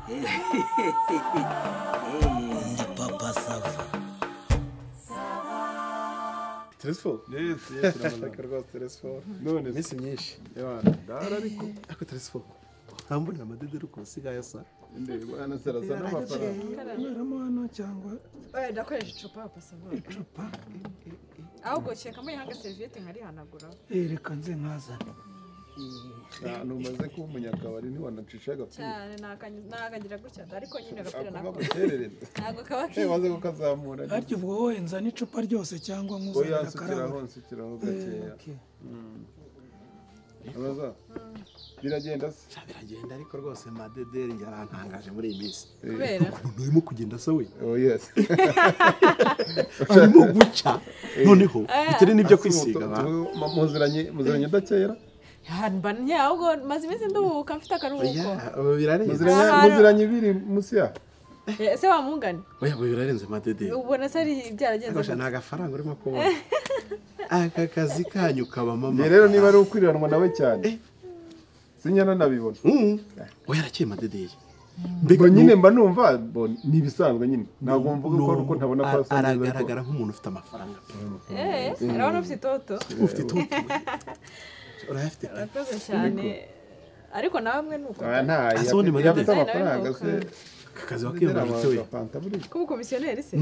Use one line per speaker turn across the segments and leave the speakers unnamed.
Ndi Papa Sava.
Telesforo?
Yes, yes,
Reka rwose Telesforo.
None
Iminsi myinshi.
Ndara ariko.
Ariko Telesforo, ntambonera amadederi ukuntu asigaye asa.
Ndeba sarasa n'amafaranga.
Nyweramo hano cyangwa
Oya, ndakoresha icupa Papa Sava.
Icupa.
Ahubwo cyeka muri hanga serviette nkarihanagura.
Reka nze nkazane.
Numaze kuba umunyakabari ntiwanacisha agapira.
Cyane nakagira gutya ariko nyine agapira
nako.
Nako. Ntabwo kaba
kiza. Waze kukazamura.
Ariko ubwo wowe nzana icupa ryose cyangwa nkuzanira
akarabo. Oya nsukiraho gakeya. Abaza. Biragenda se?
Biragenda ariko rwose madederi yarantangaje muri iyi minsi.
Kubera
ukuntu urimo kugenda se we.
Oh yes.
Arimo guca. Noneho bitari nibyo kwisiga.
Muziranye dakera?
Mba ahubwo maze iminsi nduhuka mfite akaruhuko.
Birarenze.
Muziranye biri munsi ya.
Ese wamungane?
Oya birarenze madederi.
Ubona se ari byaragenze.
Ariko nta gafaranga urimo kubona. Aka kazi kanyu kaba mama.
Rero niba ari ukwiriranwa nawe cyane. Sinyana nabibona.
Oya arakeye madederi.
Mbega nyine mba numva ni ibisanzwe nyine. Ntabwo mvuga ko uko ntabona ko asa neza.
Aragaragara nk'umuntu ufite amafaranga.
Urabona ufite itoto.
Ufite itoto. Urayafite.
Urakoze cyane. Ariko nawe mwe nuko.
Asoni madederi amafaranga se.
Kakazi wakiyambaje we.
Kuba komisiyoneri se?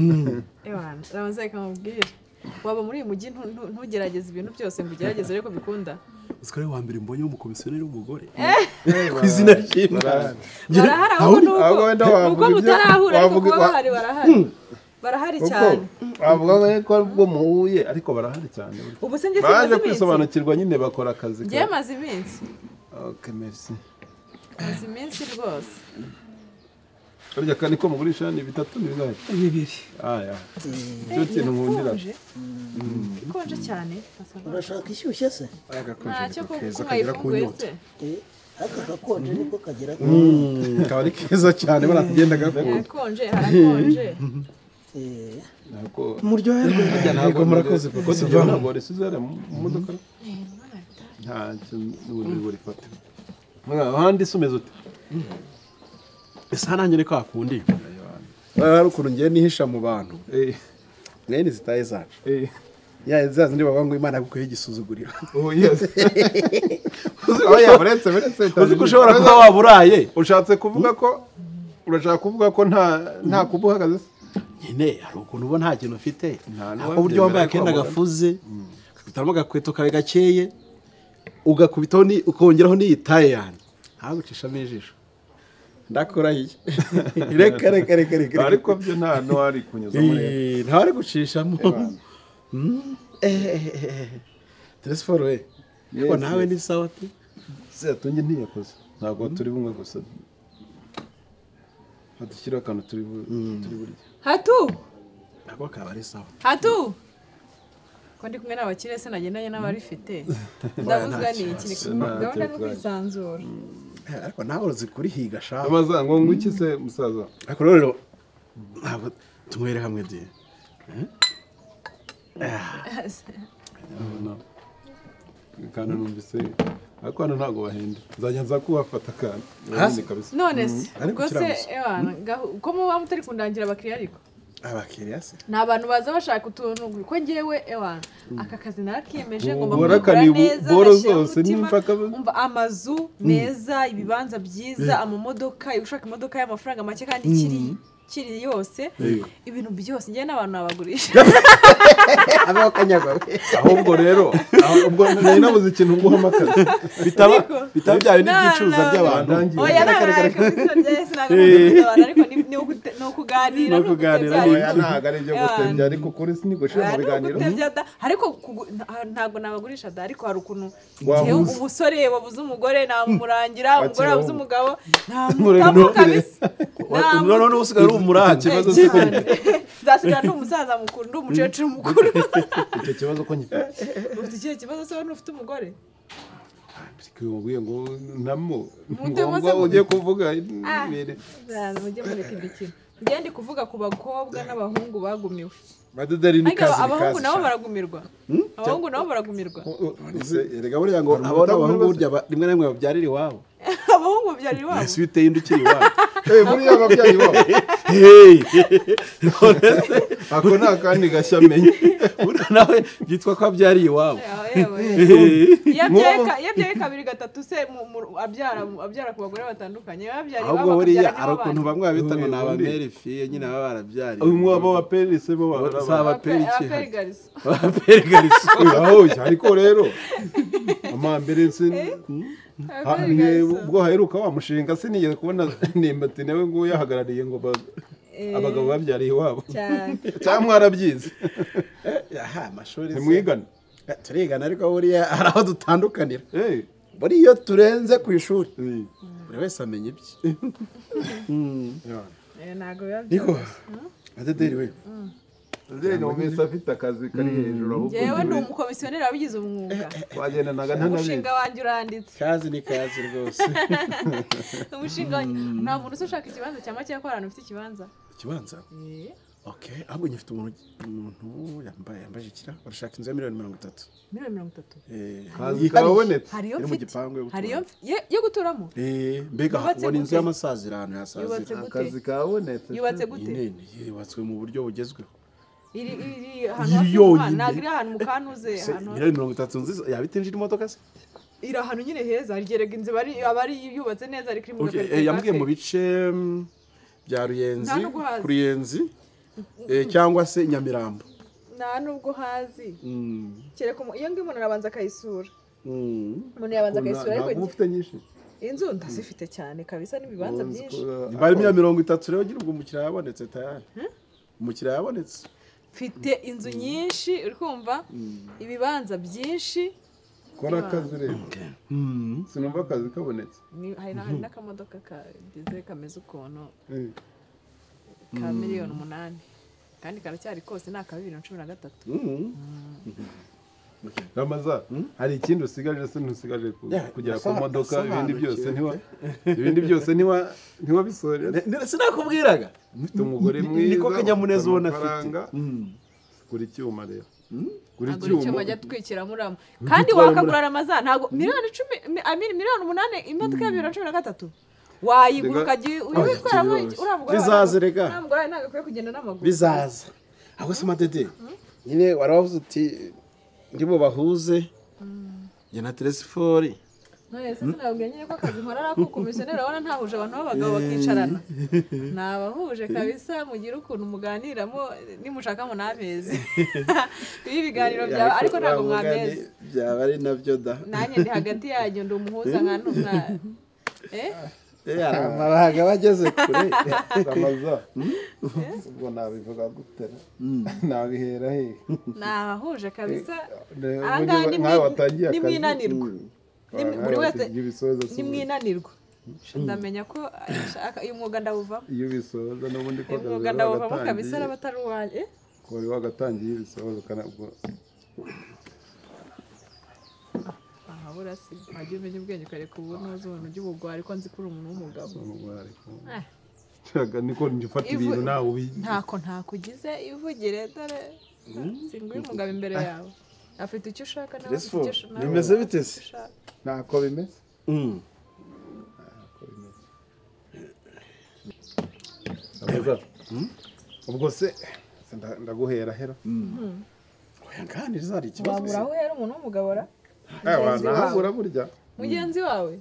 Ewana, rabaza kamubwira. Waba muri uyu mujyi ntugerageze ibintu byose ngo ugerageze ariko bikunda.
Uziko ari wa mbere mbonye w'umukomisiyoneri w'umugore. Ku izina ry'Imana.
Barahari ahubwo nuko mutarahura ariko kuba bahari barahari. Barahari cyane.
Avuga ko ubwo muhuye ariko barahari cyane.
Ubu se njye
baje kwisobanukirwa nyine bakora akazi.
Njye maze iminsi.
Okay, merci.
Maze iminsi rwose.
Arya kandi ko mugurisha ni bitatu ni bingahe?
Bibiri.
Ah ya. Cyo kintu nkundira.
Ikonje cyane.
Urashaka ishyushye se?
Ntacyo keza kagera ku nyota.
Aka gakonje niko kagera.
Kaba ari keza cyane baratugenda gakonje.
Gakonje harakonje.
Nako
muryoherwe.
Ntabwo murakoze
kuko tuva ntabwo risuzara mu modoka. Nta n'ubundi burifata. Ahandi sumeze ute?
Ese nanjye niko hakundi. Hari ukuntu ngiye nihisha mu bantu. Mwene zitaye zacu. Ya zazi ndi bavuga ngo Imana yagukuye igisuzuguriro.
Oh yes. Oya buretse
uzi ko ushobora kuba waburaye.
Ushatse kuvuga ko urashaka kuvuga ko nta kubuhagaze se?
Nyine hari ukuntu ubona nta kintu ufite. Ako buryo wambaye akenda gafuze, ukagutaramo agakweto kawe gakeye, ugakubitaho ni ukongeraho n'iyitaye yanjye. Ntagucishamo ijisho. Ndakurahiye. Reka reka reka reka.
Ariko byo nta no ari kunyuzamo rero.
Nta ari gucishamo. Telesforo we. Ko nawe ni sawa tu.
Se atunge ntiyakoze. Ntabwo turi bumwe gusa. Hadushyira akantu turi burya.
Hatu.
Nako kaba ari sawa.
Hatu. Ko ndi kumwe n'abakire se nagendanye n'abarifite. Ndabuzwa ni iki? Gahunda no kwisanzura.
Ariko nawe uzi kurihiga sha.
Amaza ngo ngwiki se musaza.
Ariko rero ntabwo tumwere hamwe de.
Kandi numvise ariko hano ntabwo bahenda. Nzajya nza kuhafata akantu.
Hasi
none se ubwo se ewana ko muba mutari kundangira abakiriya ariko.
Abakiriya se?
Ni abantu baza bashaka utuntu ko ngewe ewana aka kazi narakiyemeje ngomba kubikora neza
boro zose nimfaka
umva amazu meza ibibanza byiza amamodoka ushaka imodoka y'amafaranga make kandi kiri yose ibintu byose ngewe n'abantu nabagurisha.
Abaho kanyagwa.
Ahubwo rero ubwo nari nabuze ikintu nguhamo akazi.
Bitaba bya bindi byicuruza by'abantu.
Oya ariko ni ukuganira.
Ni ukuganira.
Oya ntabwo ari ibyo gutebya ariko kuri sinigoshira mu biganiro.
Ariko ntabwo nabagurisha da ariko hari ukuntu umusore wabuze umugore namurangira umugore wabuze umugabo namutamo kabisa.
None usigaye uri umurage.
Nzasigara ndi umusaza mukuru ndi umukecuru mukuru.
Icyo kibazo ko ngifite.
Ufite ikihe kibazo se wowe ufite umugore?
Ubwiye ngo namo ngo ugiye kuvuga ibere.
Mujye mureka imikino. Njye ndi kuvuga ku bakobwa n'abahungu bagumiwe.
Madederi ni kazi.
Abahungu nabo baragumirwa. Abahungu nabo baragumirwa.
Erega burya ngo abona abahungu burya rimwe na rimwe babyarira iwabo.
Abahungu babyarira iwabo.
Ese biteye inda ukiri iwabo.
Buriya ababyeyi babo. Ako ni akandi gashya amenye.
Buriya nawe byitwa ko abyariye iwabo.
Iyo abyaye kabiri gatatu se abyara ku bagore batandukanye.
Ahubwo buriya hari ukuntu bamwe babita ngo ni abamere fiye nyine baba barabyariye.
Umwe abo baperi se bo
abaperi gariso. Abaperi gariso.
Ariko rero amambere se ubwo haheruka wa mushinga sinigeze kubona Ndimbati nawe ngo yahagarariye ngo abagabo babyariye iwabo. Cyangwa mwarabyize. Aha amashuri se. Ntimwigana.
Turigana ariko buriya hari aho dutandukanira. Buriya iyo turenze ku ishuri buri wese amenya ibye.
Ntabwo biba
Niko Adederi we.
Adederi numvise afite akazi kari hejuru ahubwo.
Yewe ni umukomisiyoneri wabigize umwuga.
Wagendanaga ntanabizi.
Umushinga wanjye uranditse.
Kazi ni kazi rwose.
Umushinga wanjye nta muntu ushaka ikibanza cya make ko ahantu ufite ikibanza.
Ikibanza? Okay, ahubwo nyifite umuntu yambaye ikira barashaka inzu ya miliyoni 30.
Miliyoni 30.
Kazi kabonetse.
Hariyo mfite. Hariyo yo guturamo.
Mbega ubona inzu y'amasazira ahantu yasazira.
Akazi kabonetse.
Yubatse gute?
Yubatswe mu buryo bugezweho.
Iri ahantu hafi ntabwo iri ahantu mu kanuze ahantu.
Miliyoni 30 nziza yabitinjira imodoka se?
Iri ahantu nyine heza hargerega inzu bari yubatse neza ariko iri mu gace.
Yambwiye mu bice bya Ruyenzi, ku Ruyenzi. Cyangwa se Nyamirambo.
Nta nubwo hazi. Kereka iyo ngiyo umuntu arabanza akayisura. Umuntu yabanza akayisura ariko
ntabwo ufite nyinshi.
Inzu ndazifite cyane kabisa n'ibibanza byinshi.
Bari miliyoni 30 rero gira ubwo umukiriya yabonetse tayari. Umukiriya yabonetse.
Mfite inzu nyinshi uri kumva ibibanza byinshi.
Kora akazi rero. Sinumva akazi kabonetse.
Hari n'akamodoka kagize kameze ukuntu. Ka miliyoni 8 kandi karacyari kose ni aka 2013.
Ramaza hari ikindi usigaje se ntusigaje kugera ku modoka ibindi byose ntiwa ibindi byose ntiwa ntiwabisorera.
Sinakubwiraga
mfite umugore mwiza
niko kanyamuneza ubona afite.
Gura icyuma rero.
Gura icyuma ajya twikira muramo kandi wakagura Ramaza ntago miliyoni 10 miliyoni 8 imodoka ya 2013 wayigura ukagiye uyitwaramo uravuga
bizaza rega
ntabwo ntabwo akwiye kugenda n'amaguru
bizaza. Ahubwo se Madede nyine waravuze uti ndimo bahuze njye na Telesifori.
None se sinabwiye nyine ko akazi nkora ari ako komisiyoneri urabona ntahuje abantu b'abagabo bakicarana. Nabahuje kabisa mugire ukuntu muganiramo nimushaka munameze. Ibi biganiro byaba ariko ntabwo mwameze.
Byaba ari nabyo da.
Nanjye ndi hagati yanyu ndi umuhuza nka ntumwa.
Amabanga bageze kure.
Ramaza ubwo nabivuga gute? Nabihera he?
Nabahuje kabisa. Ahangaha ni mwinanirwa. Buri wese nimwinanirwa. Ndamenya ko uyu mwuga ndawuvamo.
Iyo bisoza n'ubundi ko
umwuga ndawuvamo kabisa n'abatari uwanjye.
Ko wari wagatangiye ibisoza kanabwo.
Burasi wajya umenya ubwenge ukareka ubu ntuzi ubuntu by'ubugwari ariko nzi ko uri umuntu w'umugabo.
Niko njye ibintu nawe ubi
ntako ntakugize ivugire dore singuye umugabo imbere yawe afite icyo ushaka nawe afite icyo ushaka.
Bimeze bite se?
Ntako bimeze. Ntako bimeze. Ubwo se ndaguhera hera.
Oya nganiriza hari ikibazo.
Wabura aho uhera umuntu w'umugabo ra?
Nahagura burya
mugenzi wawe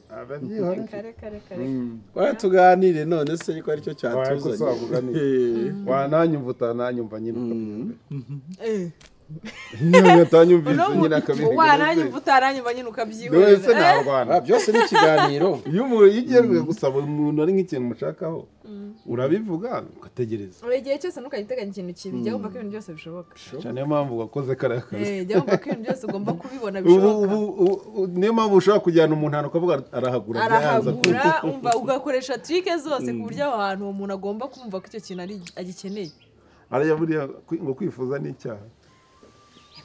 kare kare kare
watuganire none se ko aricyo cyatuzanye
wananyumva utananyumva nyine ukabyihorera nyine akabivuga
wananyumva utaranyumva nyine ukabyihorera
wese narwana
byose ni ikiganiro
iyo umuntu yigiye gusaba umuntu ari nk'ikintu mushakaho urabivuga ugategereza
igihe cyose ntukagiteganya ikintu kibi jya wumva ko ibintu byose bishoboka
cyane niyo mpamvu wakoze kariya kazi
jya wumva ko ibintu byose ugomba kubibona bishoboka
niyo mpamvu ushobora kujyana umuntu ahantu ukavuga arahagura
arahagura umva ugakoresha trike zose ku buryo aho hantu uwo muntu agomba kumva ko icyo kintu agikeneye
ariya buriya ngo kwifuza ni icyaha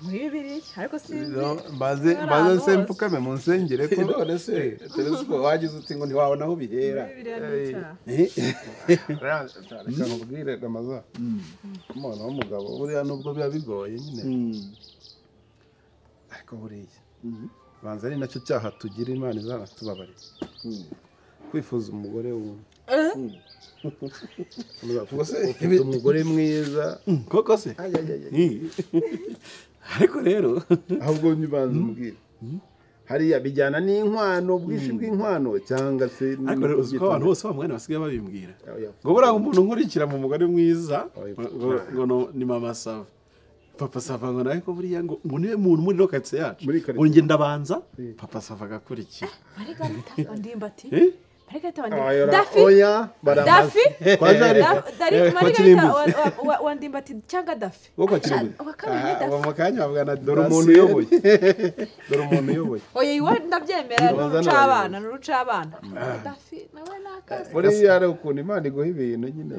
muri Bibiliya ariko sinzi
mbaze se mfukame mu nsengere ko
none se Telesifo wagize uti ngo ntiwabona aho bihera.
Reka nkubwire Ramaza umuntu w'umugabo buriya nubwo biba bigoye nyine ariko buriya banza ari nacyo cyaha tugira Imana izanatubabarira kwifuza umugore wundi. Ufite umugore mwiza
koko se ariko rero
ahubwo nyibanza umbwire hariya bijyana n'inkwano ubwinshi bw'inkwano cyangwa se
ariko rero uzi ko abantu bose bamwana basigaye babimbwira ngo buriya umuntu nkurikira mu mugore mwiza ngo ni mama Sava papa Sava ngo nawe ko buriya ngo niwe muntu muri lokatse yacu ngo njye ndabanza papa Sava agakurikira
Margarita Ndimbati Margarita
Dafi
Dafi wa Ndimbati cyangwa Dafi
dore umuntu uyoboye dore umuntu uyoboye
oya iwe ndabyemera n'urucabana n'urucabana Dafi nawe nakaze
buriya hari ukuntu Imana iguha ibintu nyine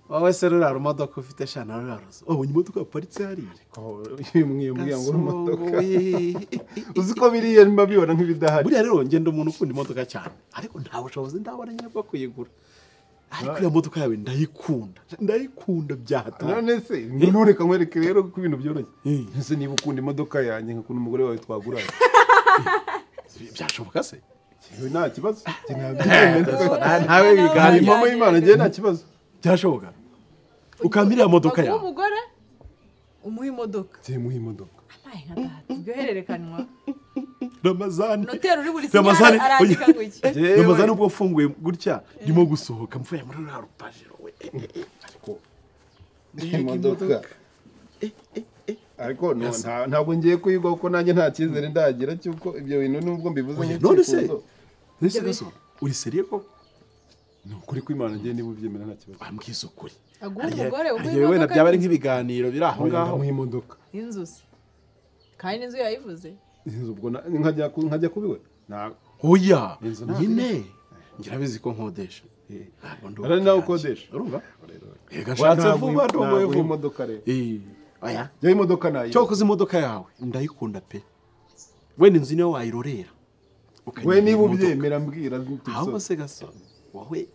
wowe se ruriya rumodoka ufite shana ruriya ruzu wabonye imodoka yaparitse hariya
mwiyambwiye ngo imodoka uzi ko biriya mba bibona nk'ibidahari
buriya rero ngenda umuntu ukunda imodoka cyane ariko nta bushobozi ndabona nyine bwo kuyigura ariko iriya modoka yawe ndayikunda ndayikunda byahatari
none se ntureka nkwereke rero ko ibintu byoroshye ese niba ukunda imodoka yanjye nkakunda umugore wawe twaguranye
byashoboka se
nta kibazo
ntawe biganiro
impamo y'Imana njyewe nta kibazo
byashoboka ukamira imodoka yawe
umugore umuha imodoka
umuha imodoka
amaye nka data ibyo hererekanwa
Ramazani
noteri uri buri sinyara arandika ngo iki
Ramazani ubwo mfunguye gutya ndimo gusohoka mvuye muri ruriya rupajero we
ariko imodoka ariko ntabwo ngiye kuyigwa kuko nanjye nta cyizere ndagira cy'uko ibyo bintu nubwo mbivuze
nk'icyifuzo none se uri seriye koko
ni ukuri kw'Imana ngiye niba ubyemera nta kibazo
ambwiza ukuri
aguha umugore
umuha imodoka wenda byaba ari nk'ibiganiro biri aho ngaho
ndamuha imodoka
inzu se kandi n'inzu yayivuze
inzu ubwo nkajya kubiwe
oya nyine ngira bizi ko nkodesha
ntabwo ndi ari nawe ukodesha
urumva reka nshatse vuba ndongoye vuba
imodoka rero
oya
jya imodoka nayo
cyokoze imodoka yawe ndayikunda pe wenda inzu niyo wayirorera
we niba ubyemera mbwira
ahubwo se gaso wowe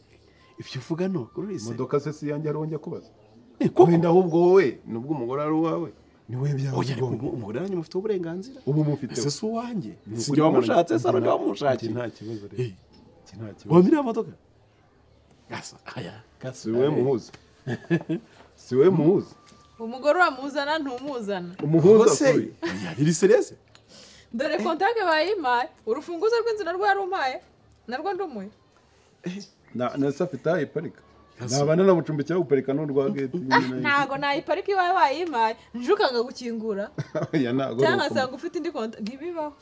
ibyo uvuga ni ukuri se
imodoka se si yanjye hari uwo kubaza wenda ahubwo wowe nubwo umugore ari uwawe ni we byaba
umugore wanjye mufite uburenganzira
ubu mufite
ese si uwanjye si njye wamushatse se undi wamushakiye
nta kibazo rero nta kibazo
wamira imodoka gasa aya gasa
si wowe muhuza si wowe muhuza
umugore uramuzana ntumuzana
umuhuza
se biri serese
dore kontake bayimpaye urufunguzo rw'inzu narwo yarumpaye narwo ndumuye
na se afite aho ayiparika ntabana na mucumbikira guparika n'urwa gate
ntago nayiparika iwawe wayimpaye njukanga gukingura cyangwa asanga ufite indi konti ntibibaho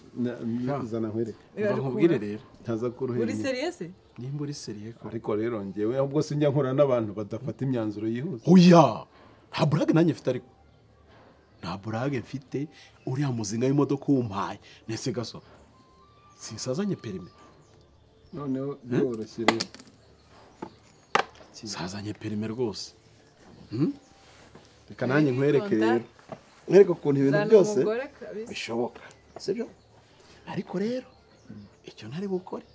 zana nkwereke
nkubwire rero
ntaza kuruhera
uri seriye se
nimba uri seriye ko
ariko rero njyewe ahubwo sinjya nkora n'abantu badafata imyanzuro yihuse
oya nta burage nanjye mfite ariko nta burage mfite uriya muzinga w'imodoka uwumpaye nese gaso sinsazanye perime
noneho biroroshye rero
sazanye perime rwose reka nanjye nkwereke rero nkwereke ukuntu ibintu byose bishoboka sibyo ariko rero icyo ntari bukore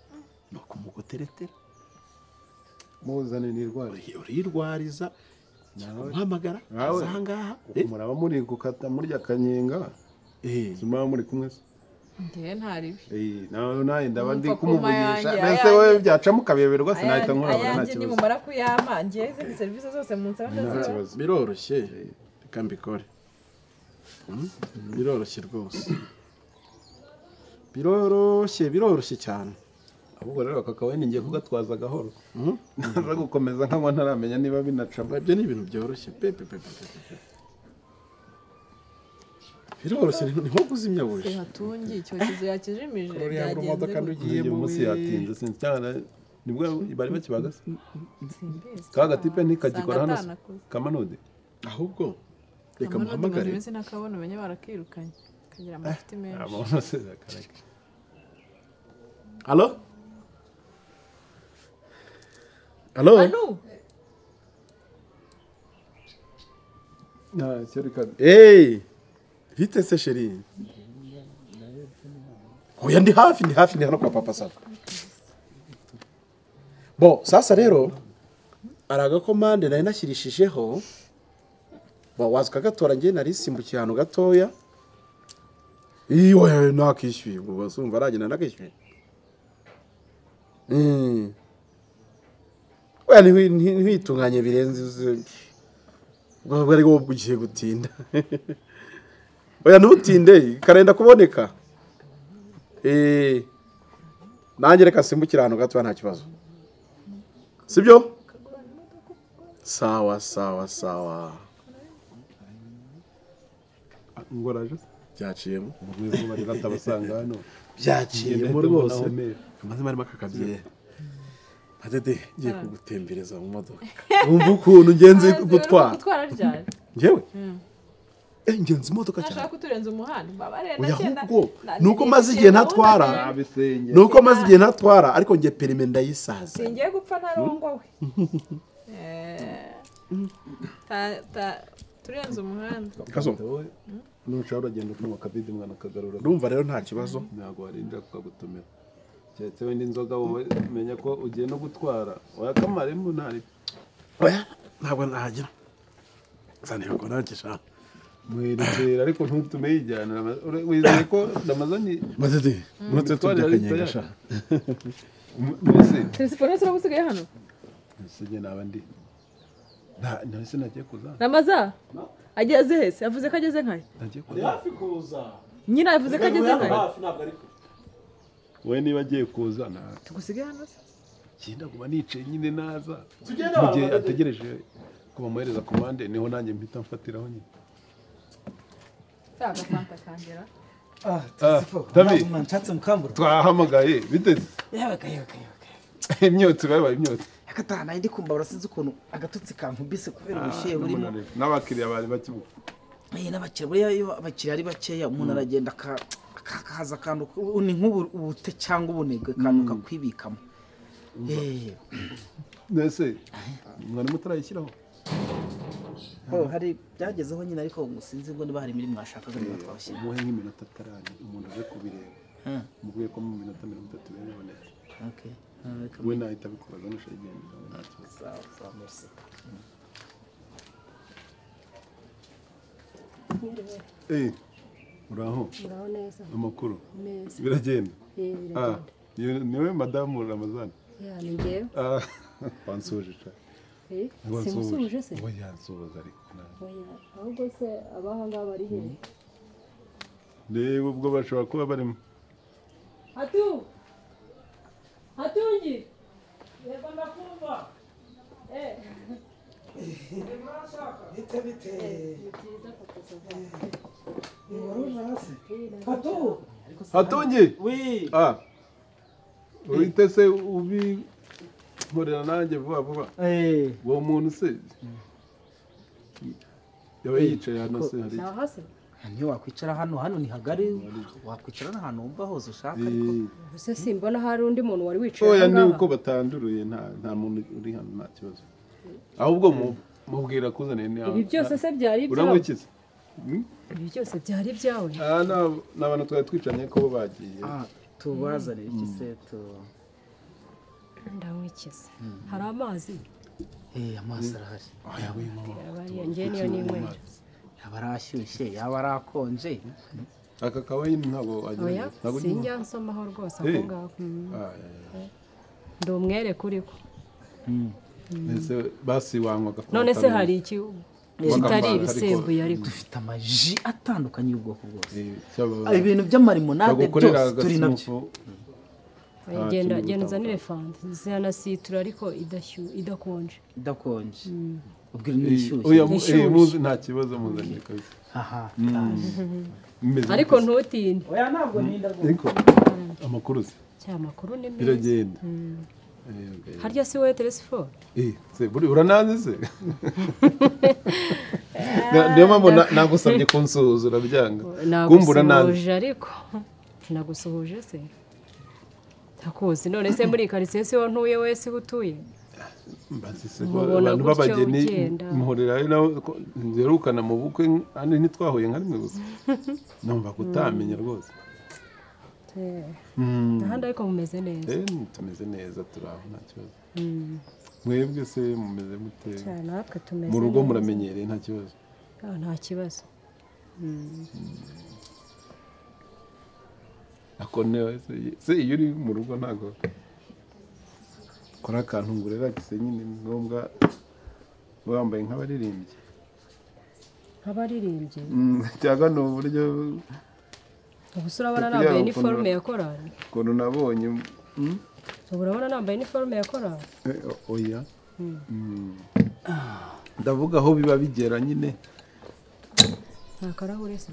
ni ukumugoteretera
muzane nirwariza
urirwariza umuhamagara aza ngaha
muraba muri gukata murya akanyenga muraba muri kumwe se
njyewe ntaribi
nawe ndaba ndi kumuvugisha mbese wowe byacamo ukabiyoberwa sinahita nkurabona nta
ayanjye
kibazo
nimumara kuyampa njyewe izindi serivisi zose munsaba ndaziba
biroroshye reka mbikore biroroshye rwose biroroshye biroroshye cyane
ahubwo rero aka kawe ngiye kugatwaza gahoro naza gukomeza nkanywa ntaramenya niba binacamo
ibyo ni ibintu byoroshye pe pe pe pe biroroshye ni nko kuzimya buji
hatungi icyokezo yakijimije
ruriya rumodoka ndugiyemo
umunsi yatinze sinzi cyane nibwo bari bakibaga se ka gatipe ntikagikora hano kamanode
ahubwo reka muhamagare
iminsi ntakabona umenye barakirukanye kagira amafuti menshi
Allo Allo
Anu
Hey Vite se chérie. Oya ndi hafi ndi hafi ndi hano kwa papa Sava. Bo sasa rero aragakomande nari nashyirishijeho bo waza ukagatora ngiye nari simbukiye ahantu gatoya. Iyo nakishyuye ubwo basumva aragenda nakishyuye. Oya ntiwitunganye birenze ubwo ari wowe ugiye gutinda. Oya ntutinde karenda kuboneka. Nanjye reka simbukira ahantu gato nta kibazo. Sibyo? Sawa sawa sawa.
Ngoraje
byaciyemo.
Ubwo bari batabasanga hano.
Byaciyemo rwose. Amaze marimo akakabye. Adede ngiye kugutembereza mu modoka. Wumva ukuntu ngenzi gutwara.
Gutwara ryari?
Ngewe? Ngenzi imodoka cyane.
Nashaka kuturenza umuhanda. Mbabare ndagenda.
Nuko maze igihe ntatwara. Nuko maze igihe ntatwara ariko ngiye perime ndayisaza.
Singiye gupfa ntarongowe. Turenze umuhanda.
Kazo.
Nuca uragenda kunywa akabidi mwana kagarura.
Ndumva rero nta kibazo.
Ntago warinda kukagutomera. Keretse wenda inzoga wowe menya ko ugiye no gutwara. Oya kamaremo ntari.
Oya ntabwo nahagira. Zane ngo nanjye.
Mwerekera ariko ntutume yijyana. Wizeye ko Ramazani
Madede muretse tujya sha.
Mbese
telefone se urabusigaye hano?
Nsige nabandi. Nta se nagiye kuza.
Ramaza ageze hese avuze ko ageze nkaye.
Nagiye kuza.
Hafi kuza.
Nyina avuze ko ageze nkaye.
Hafi ntabwo ariko.
We niba agiye kuza na
tugusigaye hano se?
Cyenda kuba nicaye nyine naza.
Tugenda
mugihe ategereje ko bamuhereza komande niho nanjye mpita mfatiraho nyine.
Saga fanta kangera.
Tabi
mwanshatse mukambura.
Twahamagaye biteze.
Yabaga.
Imyotsi babaye imyotsi.
Akatana ndi kumva urasinze ukuntu agatutsi kankubise kubera ubushyuhe burimo.
N'abakiriya bari bakibuka.
N'abakiriya buriya iyo abakiriya ari bakeya umuntu aragenda akahaza akantu ni nk'ubute cyangwa ubunebwe akantu kakwibikamo.
Nese mwari mutarayishyiraho?
Hari byagezeho nyine ariko sinzi ngo niba hari imirimo mwashakaga niba twabashyira.
Muhe nk'iminota atarani umuntu aje kubireba. Mubwiye ko mu minota 30 biraboneka.
Okay.
We nahita abikora nusha igenda nta kibazo.
Sawa merci.
Uraho?
Uraho neza.
Amakuru?
Neza.
Biragenda?
Biragenda.
Niwe madamu Ramazani?
Ya ni ngewe.
Wansuje cyane.
Simusuhuje se?
Oya nsuhuza ariko.
Oya ahubwo se abaha ngaba bari he?
Reba ubwo bashobora kuba barimo.
Hatu! Hatungi! Yego ndakumva.
Bite bite. Hatu!
Hatungi!
Oui.
Uhite se ubi nkorera nanjye vuba vuba. Uwo muntu se yaba yicaye hano se hari iki?
Niyo wakwicara hano hano ni hagari wakwicara n'ahantu wumva hose ushaka ariko
ubuse simbona hari undi muntu wari wicaye.
Oya ni uko batanduruye nta muntu uri hano nta kibazo. Ahubwo mubwira kuzane ni
ibi byose se byari ibyawe?
Uramukiza?
Ibi byose byari ibyawe?
Ni abantu twari twicanye ko bo bagiye.
Tubazanire iki se tu
ndamwikiza. Hari amazi?
Amazi arahari.
Oya ngiye niyo ninywera.
Yaba arashyushye yaba arakonje.
Aka kawaii ntabwo wagira.
Oya sinjya nsomaho rwose ako ngako. Ndi umwere kuri ko.
Ese basi wanywa agafanta.
None se hari iki kitari ibisembuye ariko?
Dufite amaji atandukanye y'ubwoko bwose. Ibintu by'amarimonade byose turi nabyo.
Genda genda uzanire fanta zanasitura ariko idakonje.
Idakonje. Ubwira ni ishyushye.
Oya muzi nta kibazo muzanire kabisa.
Aha.
Ariko ntutinde.
Oya ntabwo ninda rwose.
Ariko amakuru se?
Cya makuru ni meza.
Biragenda.
Harya si wowe telefone?
Se buri uranazi se? Niyo mpamvu nagusabye kunsuhuza urabyanga. Kumbura nazi.
Ariko nagusuhuje se? Takuzi none se muri quartier se ntuye wese utuye?
Abantu b'abageni muhurira nawe nzerukana mu bukwe hano ntitwahuye nka rimwe gusa. Numva kutamenya rwose.
Ahandi ariko mumeze neza.
Tumeze neza turaho nta kibazo. Mwebwe se mumeze mute?
Natwe tumeze.
Mu rugo muramenyereye nta kibazo?
Nta kibazo.
Ako se iyo uri mu rugo ntago Kora akantu ngo urelakise nyine ni ngombwa wambaye nk'abaririmbyi.
Nk'abaririmbyi?
Cyangwa ni uburyo
ubu se urabona nambaye iniforume ya korali?
Ukuntu nabonye.
Ubu urabona nambaye iniforume ya korali?
Oya. Ndavuga aho biba bigera nyine.
Nta karahure se.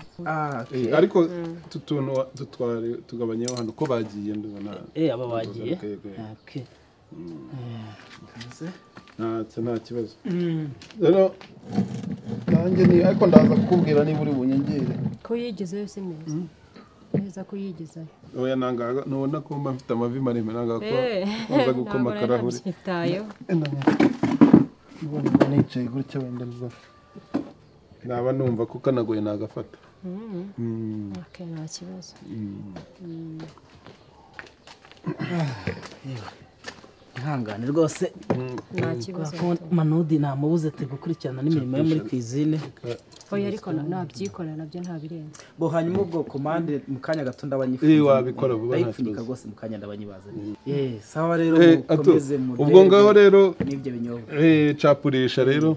Ariko tutuntu tutware tugabanyeho hano ko bagiye ndubona.
Aba bagiye. Okay.
Nta kibazo. Rero nanjye ni ariko ndaza kukubwira niba uri bunyongere.
Ko yigizeyo si meza. Neza ko yigizayo.
Oya nanga nubona ko mba mfite amavi maremare nanga ko nza gukoma karahure.
Ntabwo
Nubona nicaye gutya wenda nza. Naba numva ko kanagoye nagafata.
Okay, nta kibazo.
Ihangane rwose.
Nta kibazo.
Manudi namubuze te gukurikirana n'imirimo yo muri cuisine.
Oya ariko nabyikorera nabyo ntabirenze.
Bo hanyuma ubwo commande mu kanya gato ndabanyifuza.
Wabikora vuba nta kibazo.
Rwose mu kanya ndabanyibazaniye. Sawa rero mukomeze mu.
Ubwo ngaho rero
n'ibyo binyobwa.
Capurisha rero.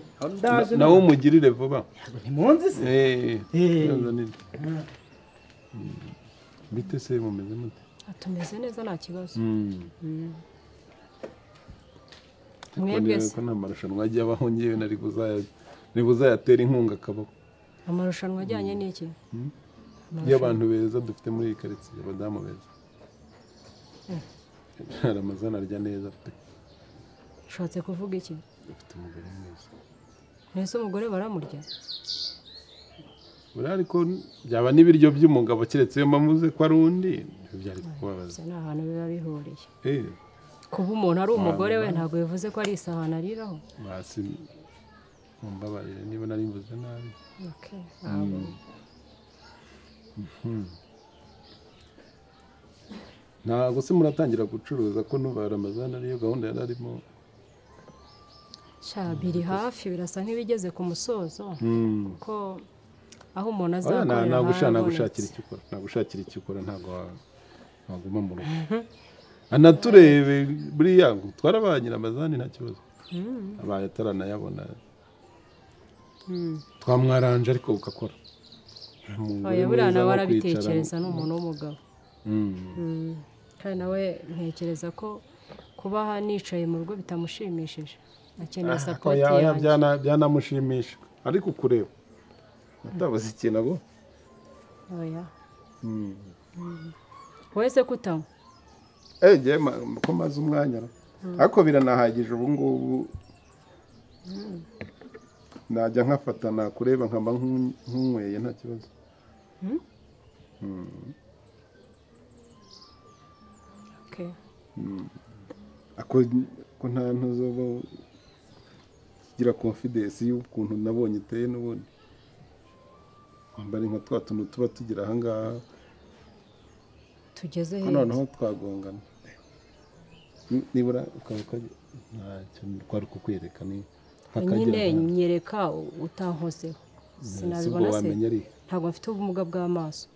Nawo mugirire vuba.
Ntimunzi se.
Bite se mumeze mute?
Atumeze neza nta kibazo. Mwebwe se
ko nta marushanwa ajya abaho ngewe nari kuzayatera inkunga akaboko.
Amarushanwa ajyanye n'iki?
Y'abantu beza dufite muri iyi karitsiye, abadamu beza. Ramazana arya neza pe.
Ushatse kuvuga iki?
Afite umugore mwiza.
Mbese umugore baramurya?
Buriya ariko byaba n'ibiryo by'umugabo keretse iyo mamuze ko ari undi byari kubabaza.
Ni ahantu biba bihuriye. Kuba umuntu ari umugore we ntabwo bivuze ko ari isahani ariraho.
Basi mumbabarire niba nari mvuze nabi.
Okay.
Ntabwo se muratangira gucuruza ko nuba Ramazana ariyo gahunda yari arimo?
Sha biri hafi birasa nk'ibigeze ku musozo. Kuko aho umuntu azakorera
nagushakira icyo ukora, nagushakira icyo ukora ntabwo waguma mu rugo. Anaturebe buriya twarabanye Ramazani nta kibazo. Abaye ataranayabona. Twamwaranje ariko ukakora.
Oya buriya nawe arabitekereza ni umuntu w'umugabo. Kandi nawe ntekereza ko kuba nicaye mu rugo bitamushimishije. Akeneye support yanjye.
Byanamushimisha ariko kureba atabuze ikintu ago.
Oya. Wowe se kutanywa?
Njye ko maze umwanya ariko biranahagije ubu ngubu. Najya nkafata nakureba nkaba nkunyweye nta kibazo.
Okay.
Ako nta ntuzoba gira confidence y'ukuntu nabonye iteye n'ubundi. Wambara nka twa tuntu tuba tugira aha ngaha.
Tugeze he?
Noneho twagongana. Nibura ukaba ntacyo kwari kukwereka ni
nyine nyereka utankozeho. Sinabibona se. Ntabwo mfite ubumuga bw'amaso.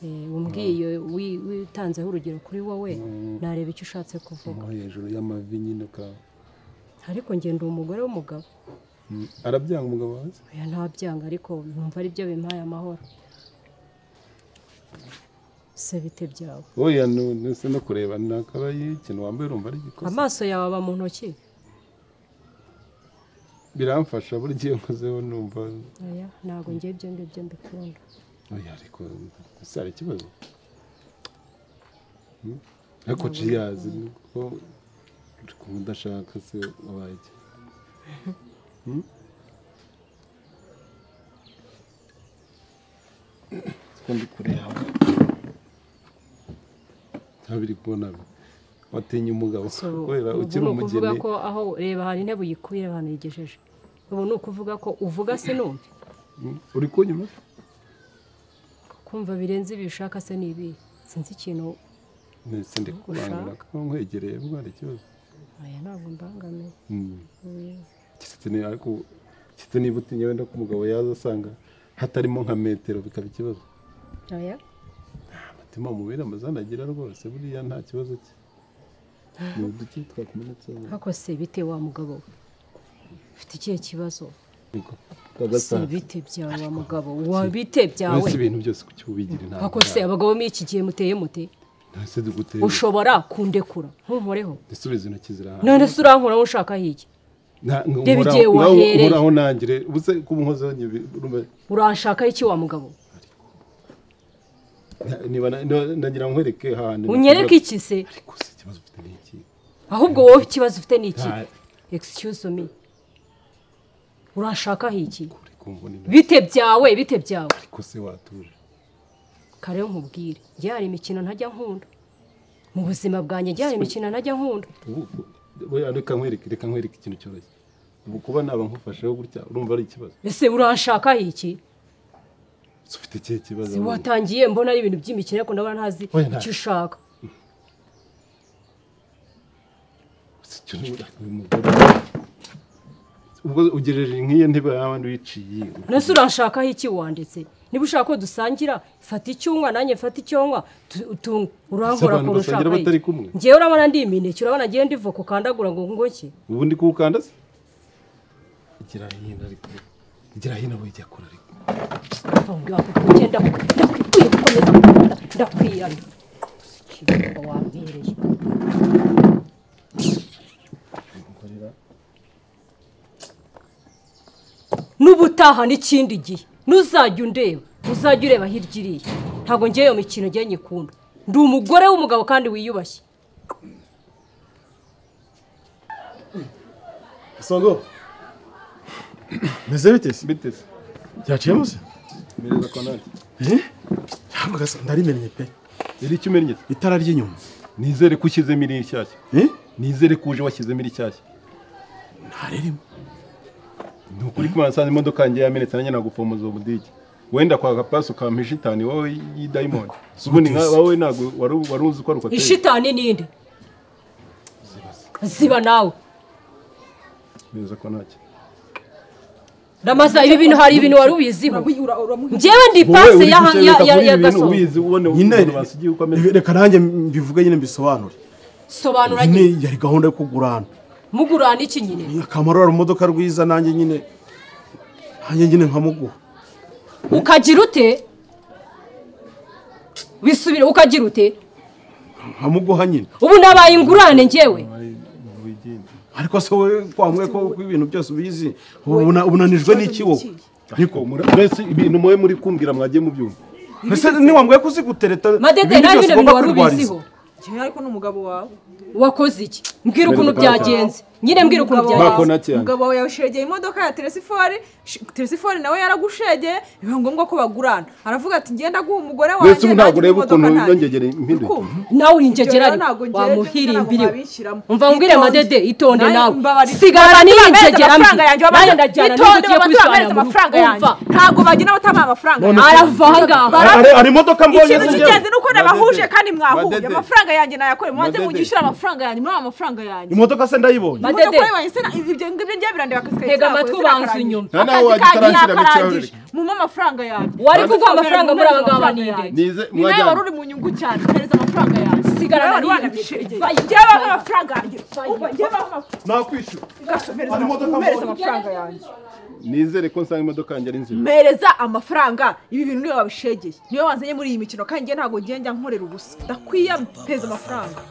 Umbwiye witanzeho urugero kuri wowe nareba icyo ushatse kuvuga.
Hejuru y'amavi nyine ka.
Ariko njye ndi umugore w'umugabo.
Arabyanga umugabo wawe?
Oya ntabyanga ariko numva ari byo bimpaye amahoro. Se bite byawe?
Oya nese no kureba nakaba ikintu wambaye urumva ari gikoze.
Amaso yawe aba mu ntoki?
Biramfasha buri gihe nkozeho numva.
Oya ntabwo ngiye ibyo ngibyo mbikunda.
Oya ariko ese hari ikibazo? Ariko ciyazi ko udashaka se wabaye iki? Ko ndi kureba. Ntabiri kubona watinya umugabo kubera ukiri umugeni.
Ukuvuga ko aho reba hari intebe uyikuye ahantu yigejeje. Ubu ni ukuvuga ko uvuga sinumve.
Uri kunyuma?
Kumva birenze ibi ushaka se ni ibi. Sinzi ikintu.
Nese ndi kubangamira ko nkwegereye bwo hari ikibazo.
Oya ntabwo mbangamiye.
Ariko kitse niba utinya wenda ko umugabo yaza asanga hatarimo nka metero bikaba ikibazo.
Oya.
Mutima mubera amazana agira rwose buriya nta kibazo cye. Ni uduki twakumenetse.
Hako se bite wa mugabo? Ufite ikihe kibazo? Se bite byawe wa mugabo? Wa bite byawe?
Nese ibintu byose kuki ubigira inama.
Hako se abagabo mi iki gihe muteye mute?
Nese duguteye.
Ushobora kundekura ntunkoreho.
Nisubize intoki zirahana.
None se urankora ushaka hiki?
Nkoraho nangire ubuse kubunkozeho urumva.
Uranshaka iki wa mugabo?
Niba ndagira nkwereke handi.
Unyereke iki se?
Ariko se ikibazo ufite ni iki?
Ahubwo wowe ikibazo ufite ni iki? Excuse me. Urashaka iki? Bite byawe, bite byawe.
Ariko se watuje.
Kare nkubwire, njye hari imikino ntajya nkunda. Mu buzima bwanjye njye hari imikino ntajya nkunda.
Reka nkwereke, reka nkwereke ikintu cyoroshye. Ubu kuba naba nkufasheho gutya urumva ari ikibazo.
Ese urashaka iki?
Ufite ikihe kibazo?
Watangiye mbona ari ibintu by'imikino ariko ndabona ntazi icyo ushaka.
Ubwo ugereje nk'iyo ntebe y'abandi wiciye.
Nese urashaka iki wanditse? Niba ushaka ko dusangira fata icyo unywa nanjye fata icyo nywa urankora kurusha. Ngewe urabona ndi imineke, urabona ngiye ndivo kukandagura ngo ngoke.
Ubu ndi kuwukanda se? Igira hino ariko. Igira hino wijya kure ariko.
Ugenda ndakwiyamye ndakwiyamye. Wampereye. N'ubutaha n'ikindi gihe nuzajya undeba uzajya ureba hirya iriya. Ntabwo ngiye iyo mikino ngiye nyikunda. Ndi umugore w'umugabo kandi wiyubashye.
Songo. Meze bite se?
Bite se?
Byaciyemo se?
Mereza kwa nani?
Ntabwo gasa ndarimennye pe.
Iri icyo umennye?
Itara ry'inyuma.
Nizere ko ushyizemo iri nshyashya. Nizere ko uje washyizemo iri nshyashya.
Ntaririmo.
Ni ukuri ko nasanze imodoka yanjye yamenetse nanjye nagufomoza ubudigi. Wenda kwa gapaso kampa ishitani wowe y'idayimoni. Ubundi nka wowe ntabwo wari uzi ko ari uko ateye.
Ishitani ninde? Ziba nawe.
Mereza kwa ntacyo.
Ramaza ibi bintu hari ibintu wari ubiziho. Njyewe ndi passe ya gaso.
Reka nanjye mbivuge nyine mbisobanure.
Sobanura nyine.
Yari gahunda yo kugurana.
Mugurana iki nyine?
Akamaro ari imodoka rwiza nanjye nyine. Nanjye nyine nkamuguha.
Ukagira ute? Wisubire ukagira ute?
Nkamuguha nyine.
Ubu nabaye ingurane njyewe.
Ariko se wowe kwamwe ko ibintu byose ubizi ubunanijwe n'iki wowe?
Ariko murese ibintu moye muri kumbwira mwagiye mu byumva.
Ese ni wambwiye ko uzi gutereta?
Madede nawe ibintu wari ubiziho.
Njyewe ariko n'umugabo wawe.
Wakoze iki? Mbwira ukuntu byagenze. Nyine mbwira ukuntu byagenze.
Umugabo wawe yashegeye imodoka ya Teresifori, Teresifori nawe yaragushegeye, biba ngombwa ko bagurana. Aravuga ati ngenda guha umugore wanjye.
Mbese ntabwo ureba ukuntu yongegere impinduka.
Nawe uri ingegera wamuhirimbiri. Umva mbwire Madede itonde nawe. Sigara n'ingegera mbi. Ndajyana
itonde babaze amafaranga yanjye. Ntabwo bagina batama amafaranga.
Arava ahangaha.
Ari imodoka mbonye.
Ikintu cy'ingenzi nuko nabahuje kandi mwahuye. Amafaranga yanjye nayakore mubanze munyishyura amafaranga yanjye, muri amafaranga yanjye.
Imodoka se ndayibonye.
Madede ibyo ngibyo ngiye birandeba akazi
Tega amatwi ubanza unyumve.
Mumpe amafaranga yanjye.
Wari kuguha amafaranga muri aba ngaba ninde?
Ni nawe wari uri mu nyungu cyane. Hereza amafaranga yanjye.
Sigarana
ngiye baha amafaranga yanjye.
Nakwishyura.
Mpereza amafaranga yanjye.
Nizere ko nsanga imodoka yanjye ari nzima.
Mpereza amafaranga. Ibi bintu niwe wabishegeye. Niwe wanzanye muri iyi mikino kandi ngiye ntabwo ngiye njya nkorera ubusa. Ndakwiye mpereza amafaranga.